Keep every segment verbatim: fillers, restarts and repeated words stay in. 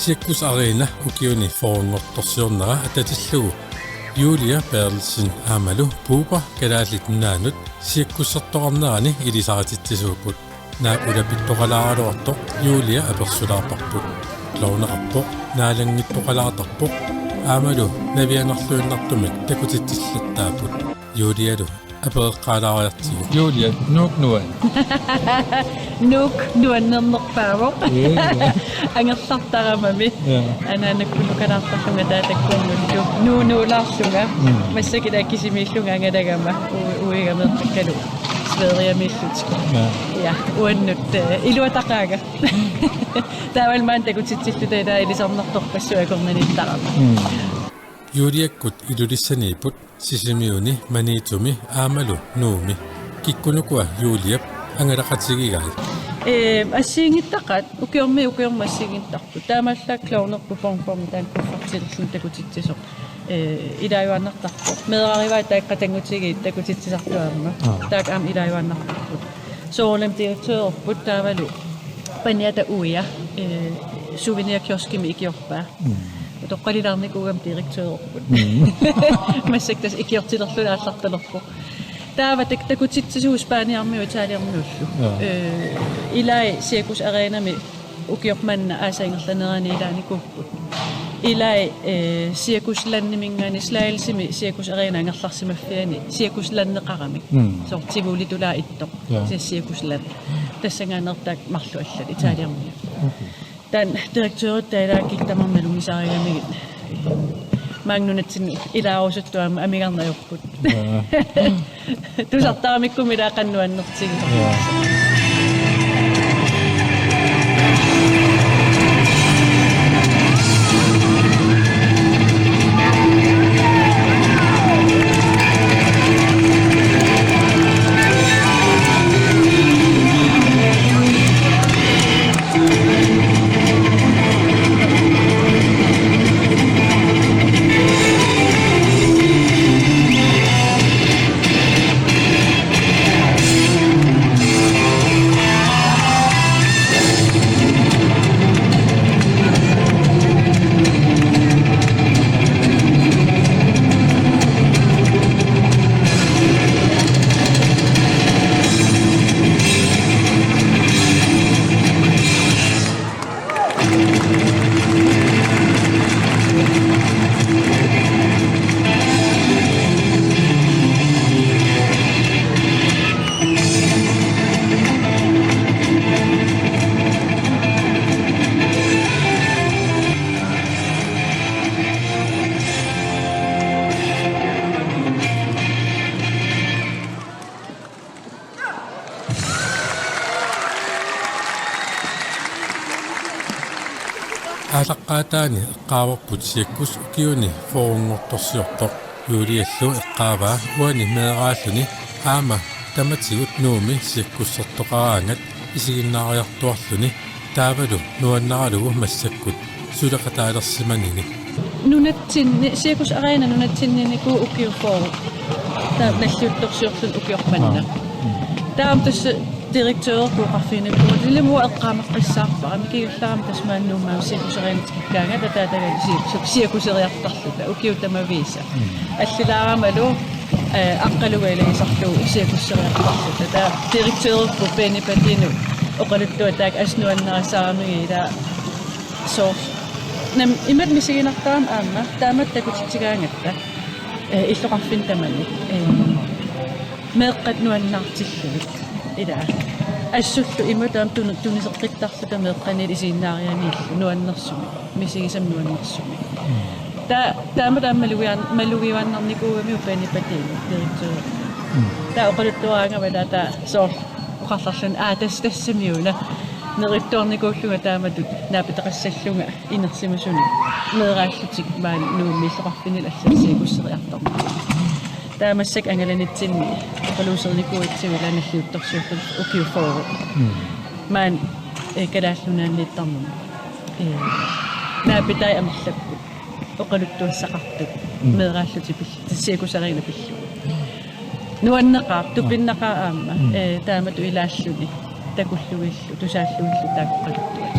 Cirkus Arena ukiuni fyrrenngortorsiornera atatillugu Julia Berthelsen aammalu Puupa Kalaallit Nunaannut cirkussertoqarnerani ilisarititsisoqarput. Naak ulapittoqalaaraluartoq Julia apersulaarparput. Klovneqarpoq, naalanngittoqalaartarpoq aammalu navianarluinnartumik takutitsillattaapput. Julialu apereqqaalaariartigu. Julia, Nuuk nuan? Nuuk nuannernerpaavoq. Ja, ja. Angerlartaramami. Ja. Anaanakkut nukalaartarlunga taatakkunnullu. Nuunuulaarlunga. Mm. Massakkut kisimiillunga angalagama. U-, uigameeqqakkalu. Sveriamiillutik. Ja. Ja, uannut, eh, iluataqaanga. Taavalu maani takutitsilluta ilaa ilisarnartorpassuit akornanniittarama. Mm. Juliakkut Ilulissaniipput, Sisimiuni, Maniitsumi aammalu Nuummi. Kikkunukua Juliap angalaqatigigai? Ee, assigiinngitsoqaat, ukiormiit ukiormut assigiinngitsorput. Taamaallaat klovnerput Bong Bong taanna kuffertilerluni takutitsisoq. Ee, ilaajuaannartarpoq. Meeraarivai taakku qatanngutigiit takutitsisartut aamma. Aa. Taakku aamma ilaajuaannartarput. Soorunami direktørerput taavalu paniata uia, ee, souvenirkioskimi ikiorpaa. Mm. Utoqqalilaarnikuugama direktørerput. Mm. Massakkut tassa ikiortilerluni aallartalerpoq. Taava tak-, takutitsisugut Spaniarmiut Italiarmiullu. Ja. Ee, ilai Cirkus Arenami ukioq manna aasap ingerlanerani ilaanikuupput. Ilai, ee, Cirkuslandiminngaanniit Slagelsemi Cirkus Arena angerlarsimaffiani cirkuslandeqaramik. Mm. Soorlu Tivolitulaa ittoq. Ja. Tassa Cirkusland. Tassanngaanneersoq taakku marluk allat Italiarmiut. Okay. Taanna direktøritut ilaa kikkut tamarmik nalunngisarigamigit. Maanga nunatsinni ilaarusuttuarami aamma amigarneq ajorput. Ja. Tusartaramikkummi ilaa qanoq nuannertigisoq. Ja. Aallaqqaataani eqqaavarput cirkus ukiuni fyrrenngortorsiortoq. Juliallu eqqaavaa uani meeraalluni aamma tamatigut Nuummi cirkussertoqaraangat isiginnaariartuarluni taavalu nuannaralugu massakkut suleqataalersimanini. Nunatsinni, Cirkus Arena nunatsinninikuuvoq ukiut fyrre. Taava nalliuttorsiorluni ukioq manna. Aa. Mm. Taava tassa direktøri oqarfiginikuuvoq, ilumut eqqaamaqqissaarpara, mikigaluarama tassa maani Nuummi Cirkus Arena tikikkaangat, ataataga si-, su-, cirkuseriartarluta, ukiut tamaviisa. Mm. Allilaaramalu, eh, aqqaluga ilagisarlugu cirkuseriartarluta. Taava direktøriupput Benny Patino oqaluttuaq taakku assut nuannarisaramikkit ilaa soorlu. Nam-, imatut misiginartarami aamma, taamatut takutitsigaangatta, eh, illoqarfinni tamani, eh, meeqqat nuannaartillugit. Ilaa. Assullu imatut aamma tunu-, tuniseqqittarluta meeqqanilu isiginnaarianillu nuannersumik, misigisamik nuannersumik. Ta-, taama taama malugian-, malugiuannarnikuugamiuk Benny Patino, direktøri. Mm. Taava oqaluttuaraangama ilaa taava soorlu oqartarluni, aa, tassa tassami una. Neriuttuarnikuullunga taamatut naapitaqassallunga inersimasunik meeraallutik maani Nuummi illoqarfinnillu allanut cirkuseriartornikkut. Taava massakkut angalanitsinni oqaluuserinikuugatsigu ilaa nalliuttorsiorluta ukiut fyrre. Mm. Maani, eh, Kalaallit Nunaanniittarnermi. Eh, naapitai amerlapput. Oqaluttuassaqartut. Mm. Meeraallutik pil-, cirkuseriarneq pillugu. Nuanneqaaq, tupinnaqaaq aamma, mm, eh, taamatut ilaalluni, takullugillu, tusaallugillu taakku oqaluttuat.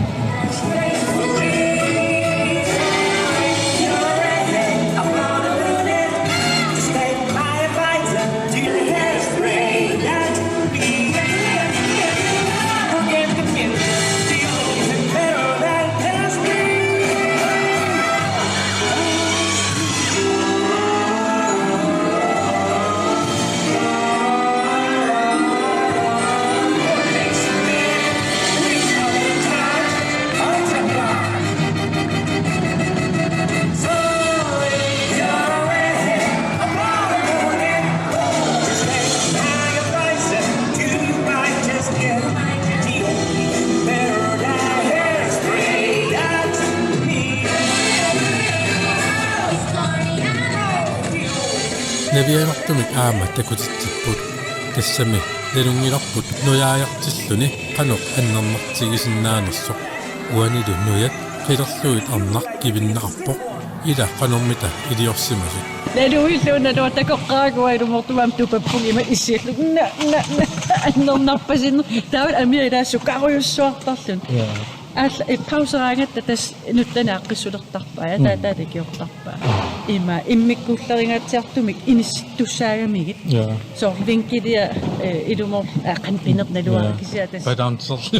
Navianartumik aamma takutitsipput. Tassami nalunngilarput nujaajartilluni qanoq annernartigisinnaanersoq. Uanilu nujat qilerlugit arnaq kivinneqarpoq. Ila qanormita iliorsimasut. Naluilluunnaluaq takoqqaaragua ilumoortumik aamma tupappunga ima issiallu. Na, na, na, annernarpasinneq. Taava amia ilaa sukarujussuartarluni. Ja. Alla, eh, pauseraangatta tassa nuttani aaqqissulertarpaa, ja, taa-, mm, taava takiortarpaa. Ima immikkuullerinngatsiartumik inissittussaagamigit. Ja. Soorlu vinkelia, eh, ilumoorl-, aa, qanoq pineq naluara, ja, kisianni tassa. Balancerlu.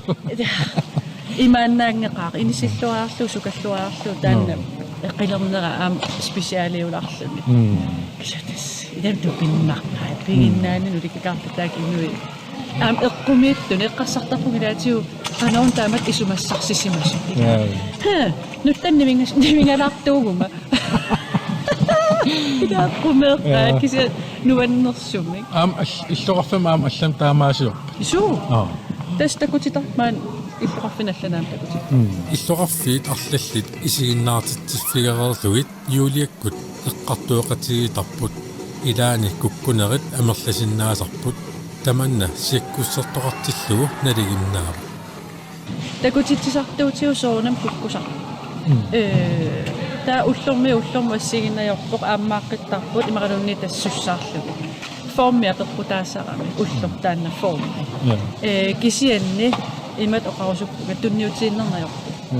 Imaannaanngeqaaq, inissilluarlugu, sukalluarlugu, taanna, joo, qilernera aamma specialiularluni. Mm. Kisianni tassa, ilami tupinnarpaat, piginnaanik ulikkaarput taakku inuit. Aamma eqqumiitsunik eqqarsartarpunga ilaatigut qanoq taamatut isumassarsisimasut. Ja, ja. Haa, nuttannik nivingas-, nivingalaartuuguma. Ila eqqumeeqqaat, ja, kisianni nuannersumik. Aamma all-, illoqarfimmi aamma allamik taamaasiorput. Suu. Aa. Tassa takutitarput maani illoqarfinni allani aamma takutit. Mm. Illoqarfiit arlallit isiginnaartitsiffigereerlugit Juliakkut eqqartueqatigiittarput. Ilaanni kukkunerit amerlasinnaasarput. Tamanna siakkussertoqartillugu nalinginnaavoq. Takutitsisartuutigut soorunami kukkusarput. Mm. Ee, taava ullormiit ullormut assigiinnajorpoq, aammaaqqittarput, imaluunniit tassa sussaarlugit. Formia peqqutaassagami, ulloq taanna formi. Ja. Ee, kisianni imatut oqarusuppunga tunniutiinnarneq ajorpoq. Ja.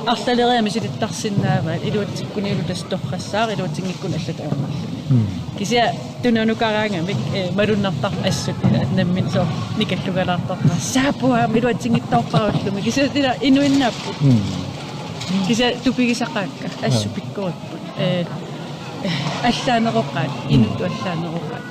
Arlaleriarluni misilittarsinnaavaat, iluatsikkunilu tassa torrassaaq, iluatsinngikkuni allatut ajornarluni. Mm. Kisianni tunanukaraangamik, eh, malunnartarpoq assut ila nammineq soorlu nikallugalaartarpara. Saappu aamma iluatsinngitsoorpara ullumi. Kisianni ila inuinnaapput. Mm. Kisianni tupigisaqaakka, assut, ja, pikkoripput. Eh, allaaneroqaat, mm, inuttut allaaneroqaat.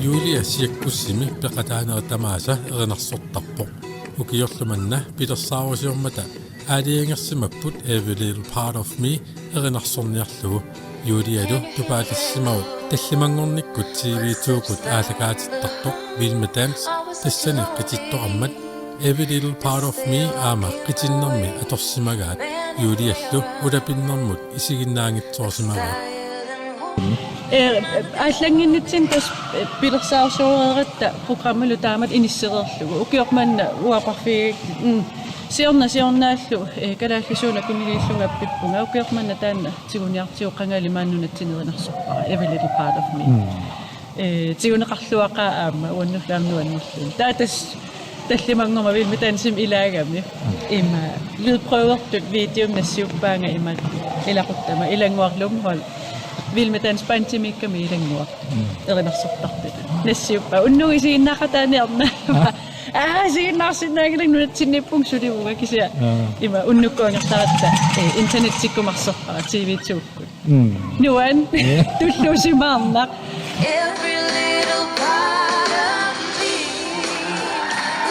Julia siakkussimi peqataanerit tamaasa erinarsortarpoq. Ukiorlu manna pilersaarusiormata aalajangersimapput Every Little Part of Me erinarsorniarlugu. Julialu tupaalassimavoq tallimanngornikkut T V to-kkut aallakaatittartoq Vild med Dans tassani qitittoqarmat Every Little Part of Me aamma qitinnermi atorsimagaat, Juliallu ulapinnermut isiginnaanngitsoorsimavaat. Eh, aallannginnitsinni tassa, eh, pilersaarusioreeratta programmilu taamatut inissereerlugu. Ukioq manna uaparfigigakkit, mm, siorna siornaallu, eh, kalaallisuunakkunilu illuga appippunga. Ukioq manna taanna tiguniartigu qangali maani nunatsinni erinarsorpara, Every Little Part of Me. Mm. Eh, tiguneqarluaqaaq aamma, uannullu aamma nuannerlugu. Taava tassa tallimanngormat Vild Med Dansimi ilaagami. Ima, lydprøvertut videomik nassiuppaanga ima ilaquttama, ilannguarluunniit Vild Med Dans bandimiikkami ilannguartut. Mm. Erinarsortartutut. Nassiuppaa, unnugu isiginnaaqataaniarna. Aa, isiginnaarsinnaanngilanga, nunatsinniippunga sulivunga kisianni. Aa. Ima, unnukkut angerlaratta, eh, internettikkut marserpara, T V to-kkut. Mm. Nuan. Ja. Tulluusimaarnaq. Every little part of me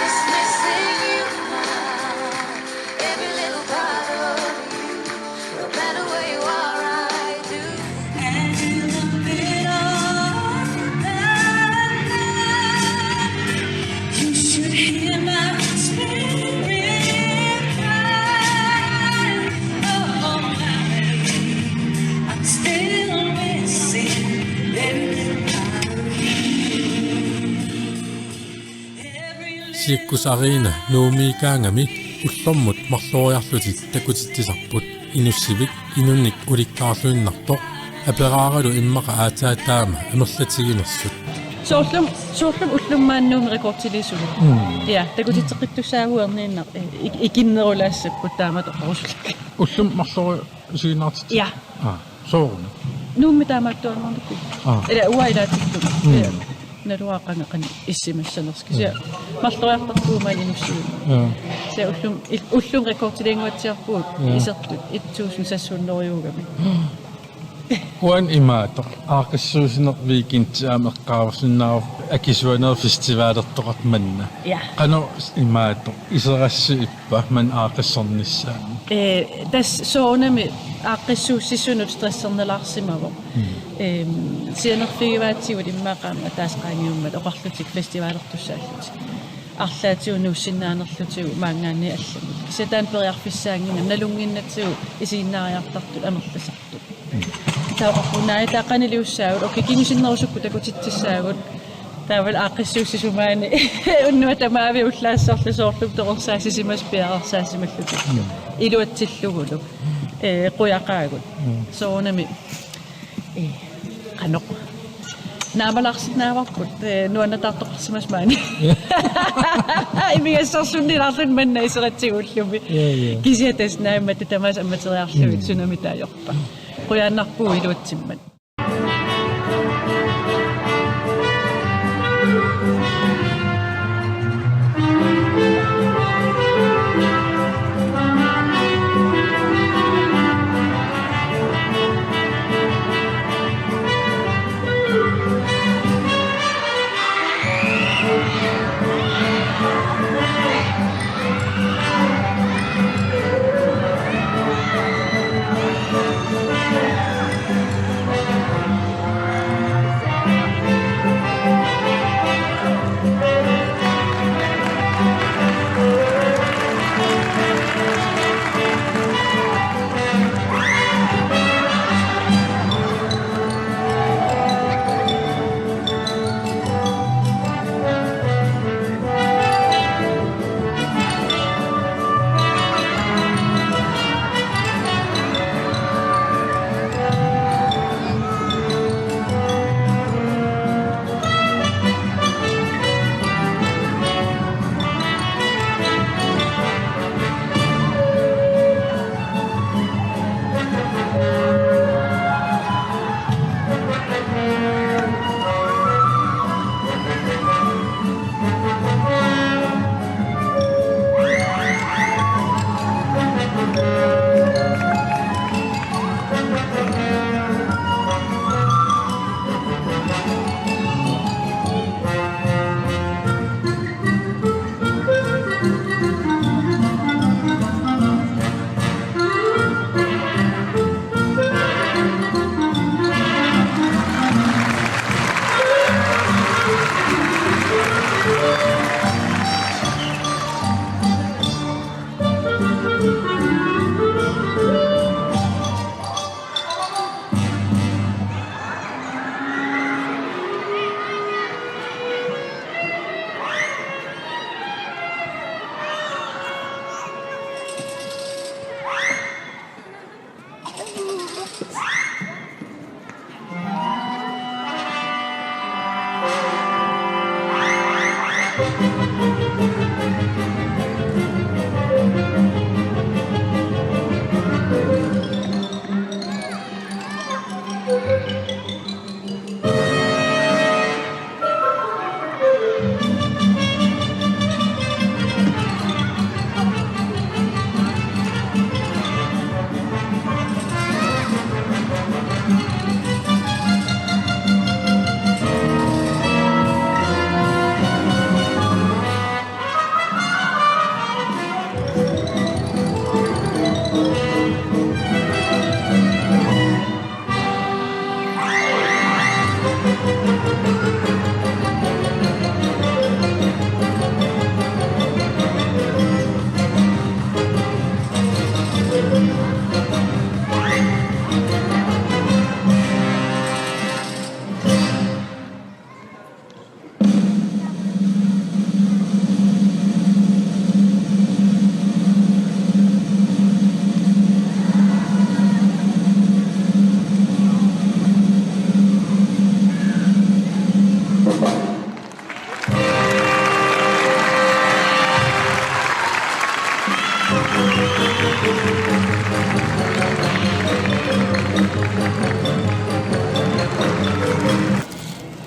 is missing you now. Every little part of you, no matter where you are, I do. And in the middle of the night, you should hear my spirit cry. Oh, my, I'm still missing every little part of you. Every little Siikkusariina Nuummiikkaangami ullormut marloriarlutik takutitsisarput. Inussivik inunnik ulikkaarluinnartoq. Aperaaralu immaqa aatsaat taama amerlatiginersut. Soorlumi, soorlumi ullumimut Nuummi rekordiliisugut. Mm. Ja, takutitseqqittussaavugut erniinnaq, eh, ik-, ikinnerulaassapput taamatut oqarusullugu. Ullumi marloriarlutik isiginnaartitsigit? Ja. Aa, sooruna? Nuummi taamaattuarnarnikkut. Aa. Ila uanga ilaatigut. Mm. Ja. Naluara qanga qanoq issimassanersoq kisianni. Mm. Marloriartarpugut maani Inussivimmi. Ja. Kisianni ullumi, il-, ullumi rekordiliinnguatsiarpugut, ja, isertut et tusind seks hundrede-uugami. Uani imaattoq, aaqqissuussineq weekend aamma eqqaasinnaavoq, akisuanerit festivalertoqartut manna. Ja. Qanoq imaattoq, iserassippa maani aaqqissornissaanut? Eh, tassa soorunami aaqqissuussisunut stressernalaarsimavoq. Mm. Ehm, sianerfigivaatigut immaqa aamma ataaseq qaangiummata oqarlutik festivalertussaallutik. Arlaatigut nuussinnaanerlutigu maanngaanniit allamut. Kisianni taanna periarfissaannginnami, nalunnginnatsigu isiginnaariartartut amerlasartut. Taava oqarpunga, taava qaniliussaagut, okay, kingusinnerusukkut takutitsissaagut. Taavalu aaqqissuussisut maani unnuaq tamaviat ullaassorlu soorlu toqorsaasisimasut piareersaasimallutigu. Mm. Iluatsillugulu. Eh, qujaqaagut. Mm. Soorunami. Eh, qanoq. Naamalaarsinnaavarput, eh, nuannaartoqarsimasut maani. Imigassaarsunnilaarluni manna iseratsigu ullumi. Ja, ja. Kisianni tassa naammattoq tamaasa ammateriarlugit, mm, sunamita ajorpa. Qujanarpoq iluatsimmat.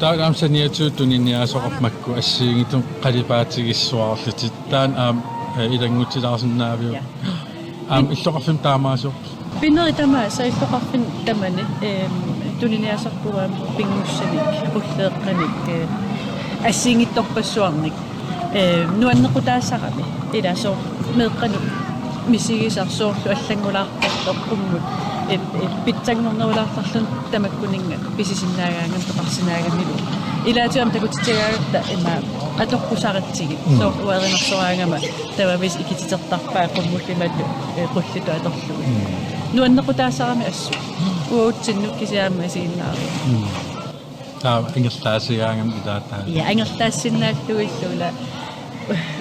Taava aamma saniatigut tuniniaasoqarpoq makku assigiinngitsut qalipaatigissuarlutik. Taanna aamma, eh, ilanngutilaarsinnaaviuk? Ja. Aamma illoqarfimmi taamaasioq? Pinerit tamaasa illoqarfinni tamani, ehm, tuniniaasorput aamma pinngussanik, qulleeqqanik, eh, assigiinngitsorpassuarnik. Ee, nuannequtaassagami. Ilaa soorlu meeqqanut misigisaq soorlu allanngulaartartoq qummut. Ee, ee, pitsanngornerulaartarluni tamakkuninnga pisisinnaagaangami peqarsinnaagamilu. Ilaatigut aamma takutitsagaangatta ima atoqqusaratsigit. Mm. Soorlu uerinarsoraangama tamaviisa ikititertarpai qummullu imatut, ee, qullitut atorlugit. Mm. Nuannequtaassagami assut. Uagutsinnut kisianni aamma isiginnaariga. Mm. Taava ingerlaasigaangami ilaa taava. Ja, ingerlaassinnaallugillu ilaa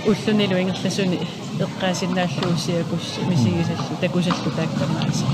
ullunilu ingerlasuni eqqaasinnaallugu siakussat misigisallu, takusallu taakku tamaasa.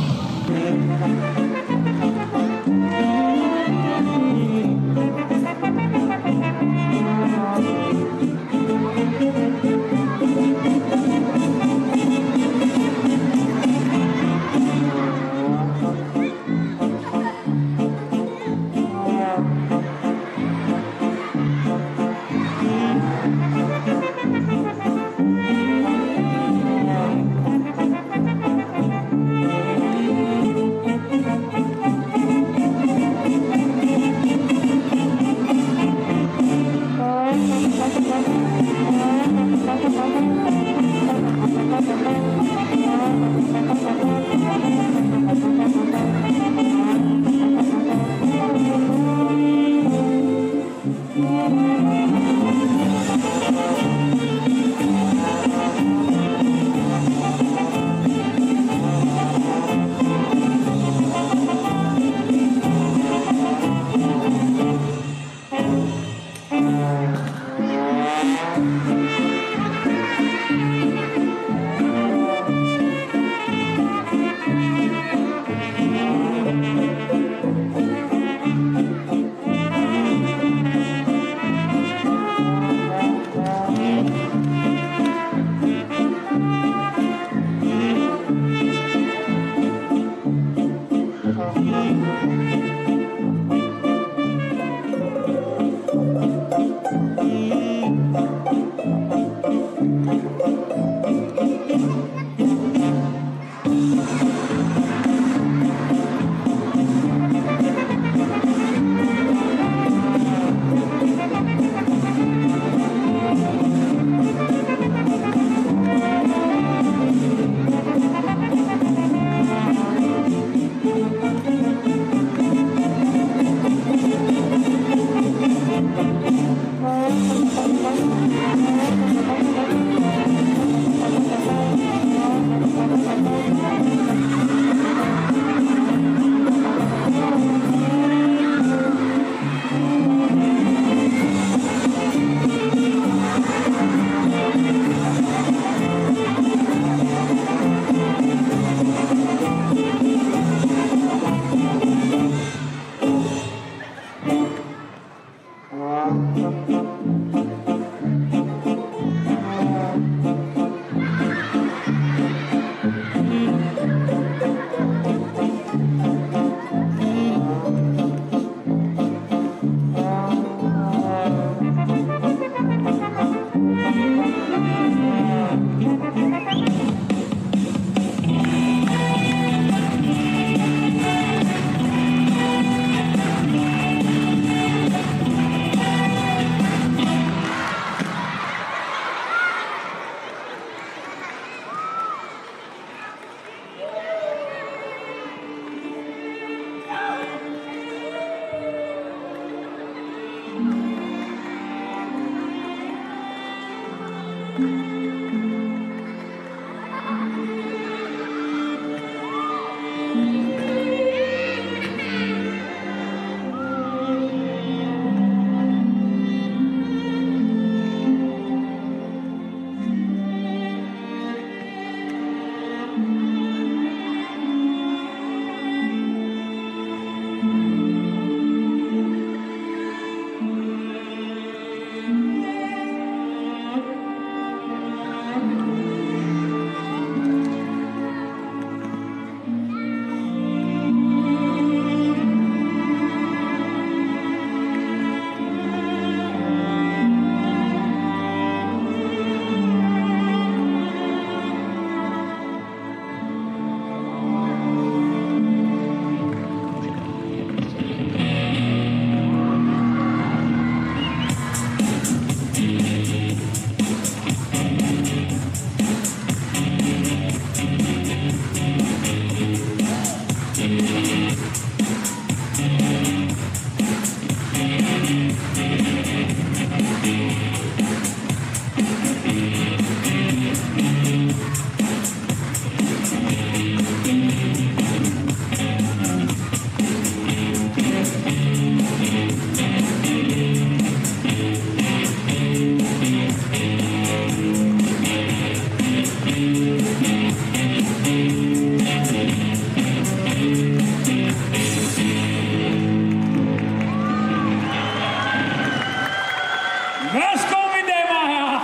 Værsgo, mine damer og herrer.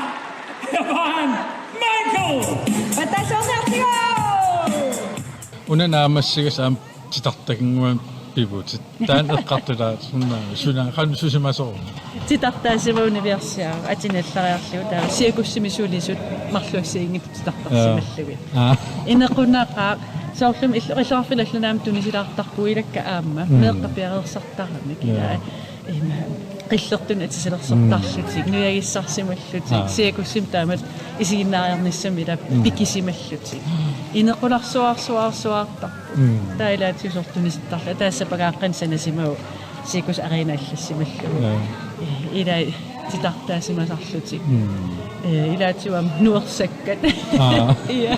Her var han, Michael. Patasoriartigu! Una naammassigassaq aamma titartakinnguamik pivutit. Taanna eqqartulaartoq sunna, suna, qanoq susimasoq? Titartaasimavoq niviarsiaraq, atinillariarlugu taava cirkusimi sulisut marluk assigiinngitsut titartarsimallugit. Aa. Inequnaqaaq, soorlumi illu-, illoqarfinni allanut aamma tunisilaartarpugut ilakka aamma, mm, meeqqat piareersartaramik, ja, ilaa, ima, qillertunik atisalersortarlutik, mm, nujagissarsimallutik, aa, cirkusimi taamatut isiginnaariarnissamik ilaa, mm, pikisimallutik. Ineqularsuarsuarsuartarput. Mm. Taava ilaatigut soorlu tunisittarlugit. Taava sapagaaqqanik sanasimavoq Cirkus Arena allassimallugu. Ja. Eh, ilai titartaasimasarlutik. Mm. Eh, ilaatigut aamma nuersakkat. Aa. Ja.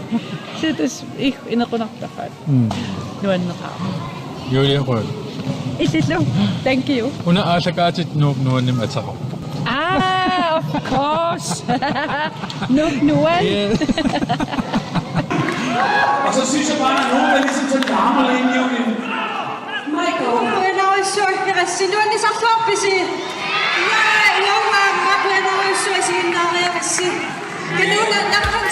Tassa, ih, inequnartaqaat. Mm. Nuanneqaaq. Julie, qujan. Illillu. Thank you. Una aallakaatitit Nuup Nuannim ateqarpoq. Ah, of course. Nuup Nuan. Yes. Og så synes jeg bare, at nogen, der ligesom sådan larmer lidt ind i julen. Michael, qujanarsuaq, nuannisarluarpisi? Ja, iluamik, qujanarsuaq isiginnaariaritsi. Kanuuna, naqan